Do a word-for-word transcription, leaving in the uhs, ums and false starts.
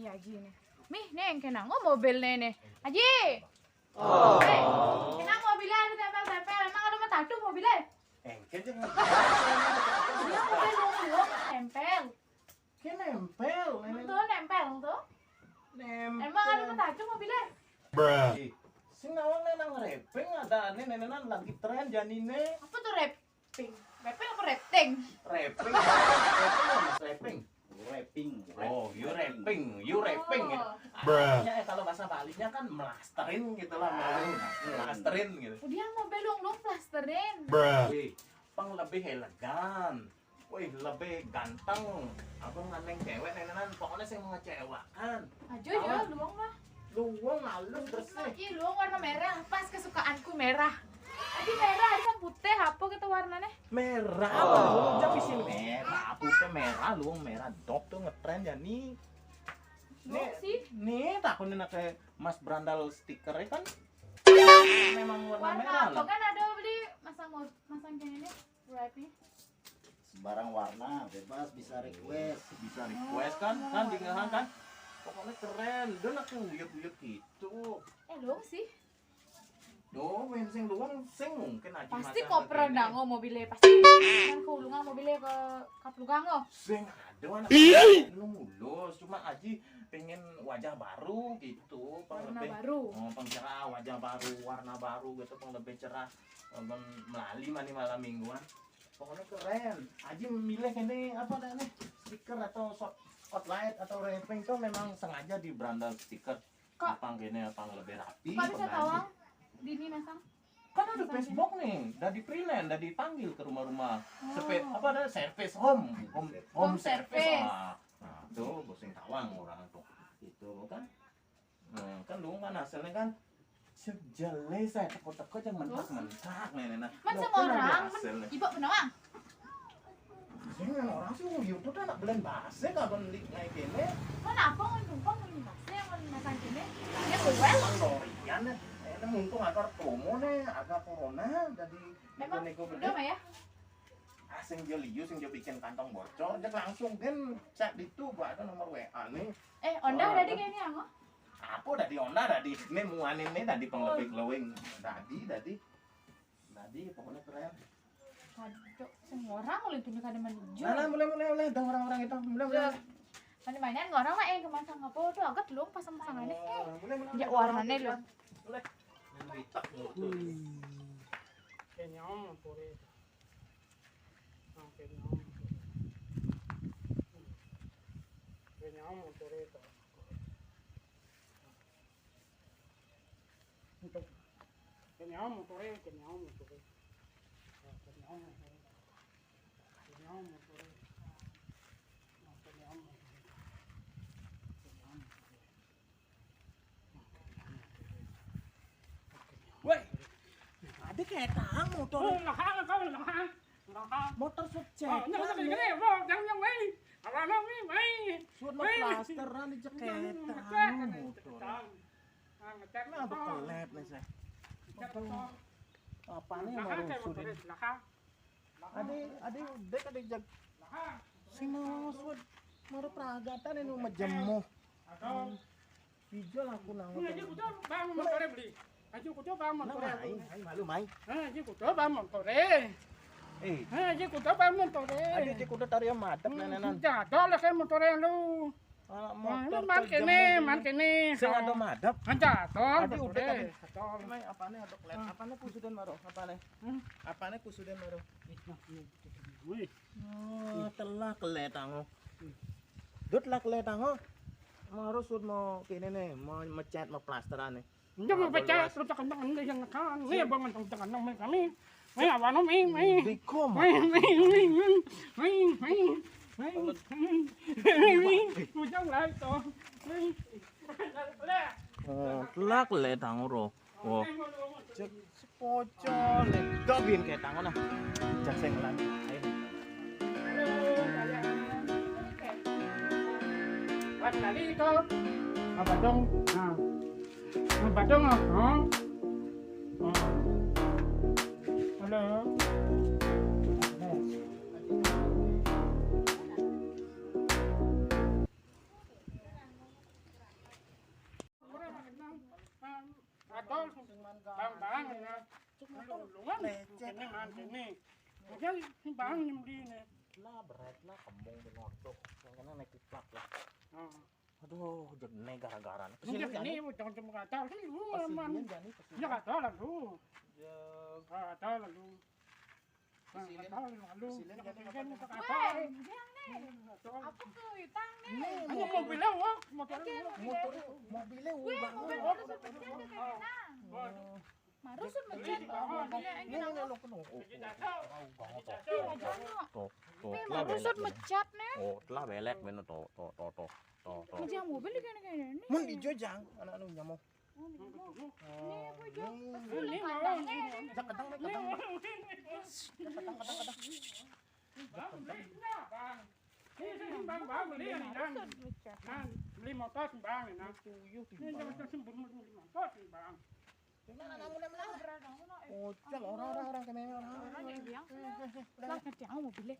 Aji nih. Mih, nih, kenang mobil nih, nih. Aji. Oh. Kenang mobilnya ada tempel-tempel. Emang ada mah tato mobilnya? Engke aja. Dia mobil dong, tempel. Ki nempel, Nene. Tuh nempel tuh. Nempel. Emang ada mah tato mobilnya? Ih, sing nawang nang rapping ada ane nenenan lagi tren janine. Apa tuh rapping? Rapping apa rapping? Rapping. Rapping apa, Mas? Rapping. Rapping. Oh, you rapping, you rapping ya. Oh. Artinya, eh, kalau bahasa Balinya kan melasterin gitu lah, melasterin gitu. Udah mau belong lu plasterin. Wih, pang lebih elegan. Wih, lebih ganteng. Abang ngandeng cewek nenenan, pokoknya sing mengecewakan. Aja ya, luang lah. Luang halus bersih. Iya, luang warna merah, pas kesukaanku merah. Tadi merah, ada kan putih, apa gitu warnanya? Merah, apa lu jam isi merah, putih merah, luang merah. Dok tuh ngetren ya nih. Luang sih. Nih, takutnya nak kayak Mas Brandal stiker ya kan? Memang warna merah lah. Warna apa kan ada beli masang mau masang kayak ini, wrapnya. Sembarang warna, bebas, bisa request. Bisa request kan, kan di ngehang kan. Pokoknya keren, dan aku uyut-uyut gitu. Eh, luang sih. Duh, main sing luang, sing mungkin aja. Pasti koper dango mobilnya, pasti. Kan keulungan mobilnya ke kaplugango. Sing ada anak lu mulus, cuma Aji pengen wajah baru gitu, pang lebih. Warna baru. Oh, pang cerah, wajah baru, warna baru gitu, pang lebih cerah. Pang melali mani malam mingguan. Pokoknya keren. Aji milih ini apa dah nih? Stiker atau spotlight atau wrapping tuh memang sengaja di Brandal Stiker. Kok? Apang kene, apang lebih rapi, kok bisa pengganti. Tawang dini masang? Kan ada Facebook nih, dari freelance, dari panggil ke rumah-rumah. Oh. Sepe-, apa ada service home, home, home service. Home service. Ah, nah, tuh bosing tawang orang tuh. Itu kan. Nah, kan dong kan hasilnya kan jelek saya teko-teko yang mentak-mentak nih, nah. Man semua orang, ibu menawang. Sing orang sih, oh, YouTube anak belen bahasa kapan di naik ini. Mana apa ngan tumpang ngan bahasa yang ngan masang kene? Ya, well. Dorian ya. Ini mumpung ada promo nih, ada corona, jadi memang nego-nego udah mah ya. Ah, sing dia liu, sing dia bikin kantong bocor, dia langsung kan chat itu, gua ada nomor W A nih. Eh, Honda tadi kayaknya, Ngo. Apa tadi Honda tadi? Ini muanin nih tadi penglebih glowing. Tadi, tadi. Tadi pokoknya keren. Aduh, semua orang mulai tunjuk ada menuju. Nah, nah, mulai, mulai, mulai, dong orang-orang itu, mulai, mulai. Mana banyak orang mah eh kemasang apa tuh agak lu pasang-pasangannya. Oh, mulai, mulai, mulai, warnanya lu. Mulai. Kayaknya om tuh. Kayaknya om tuh. Kayaknya om tuh. Untuk kenyang motore, kenyang motore. Kenyang motore. Kenyang motore. Kenyang motore. Woi, ada kayak tamu motor. Oh, mahal kau, mahal. Motor sukses. Oh, nyang nyang gini, bro, nyang nyang mai. Apa nama mai? Sudah mau plasteran di jaket. Nah, bekelet nih saya. Apa nih mau rusuhin? Adi, adi udah kada jag. Si mau sudah mau peragatan ini mau jemo. Pijol aku nang. Ini aja kudu bang motornya beli. Aja kudu bang motornya. Nah, aing, aing malu, Mai. Nah, aja kudu bang motornya. Eh. Nah, aja kudu bang motornya. Aja, aja kudu tarik madep nenenan. Jadol lah kayak motornya lu. Anak motor man kene, man kene. Sing ada madep. Kan jadol. Aja udah tadi. Jadol. Mai, apane ada kelet? Apane kusudan maro? Apane? Hmm? Apane kusudan maro? Wih. Oh, telah kelet tango. Dut lah kelet tango. Maro sud mau kene nih, mau mecat, mau plasteran nih. Enggak mau pecah, terus kenceng enggak yang ngekan. Ini abang kenceng kenceng main kami. Main apa no main main. Diko mah. Main main main main main main. Main main. Bujang lah itu. Main. Eh, telak le tang ro. Oh. Cek sepocol le. Dobin kayak tangan ah. Cek sing lan. Ayo. Buat kali itu. Apa dong? Nah. Apa dong? Oh. Oh. Halo. Ini. Oke, sing bang nyembeli nih. Lah, berat lah, kembung di notok. Yang kena naik kiplak lah. Aduh, jadi gara-gara nih. Ini mau jangan cuma kata sih lu. Ya kata lah lu. Ya kata lah lu. Kata lah lu. Weh, jangan nih. Apa ke utang nih? Ini mobilnya wah, motor. Motor, mobilnya wah. Weh, mobil harus pecah deh, Kak. Marusut mecet. Ini, ini, lo kena. Oh, oh, oh, oh, oh. Tuh, tuh, tuh, marusut mecet nih. Oh, telah belek bener tuh, tuh, tuh, tuh, tuh, tuh. Mejang mobil kayak gini nih. Mun ijo jang, anak anu nyamuk. Ini apa, Jo? Ini, ini, ini. Jang, kadang, kadang. Bang, beli ini, Bang. Ini, ini, Bang, Bang, beli ini, Bang. Bang, beli motor, Bang, ini. Ini, Bang, beli motor, Bang. Oh, cel, orang, orang, orang kena orang. Orang yang bilang, lah, nanti aku mau beli.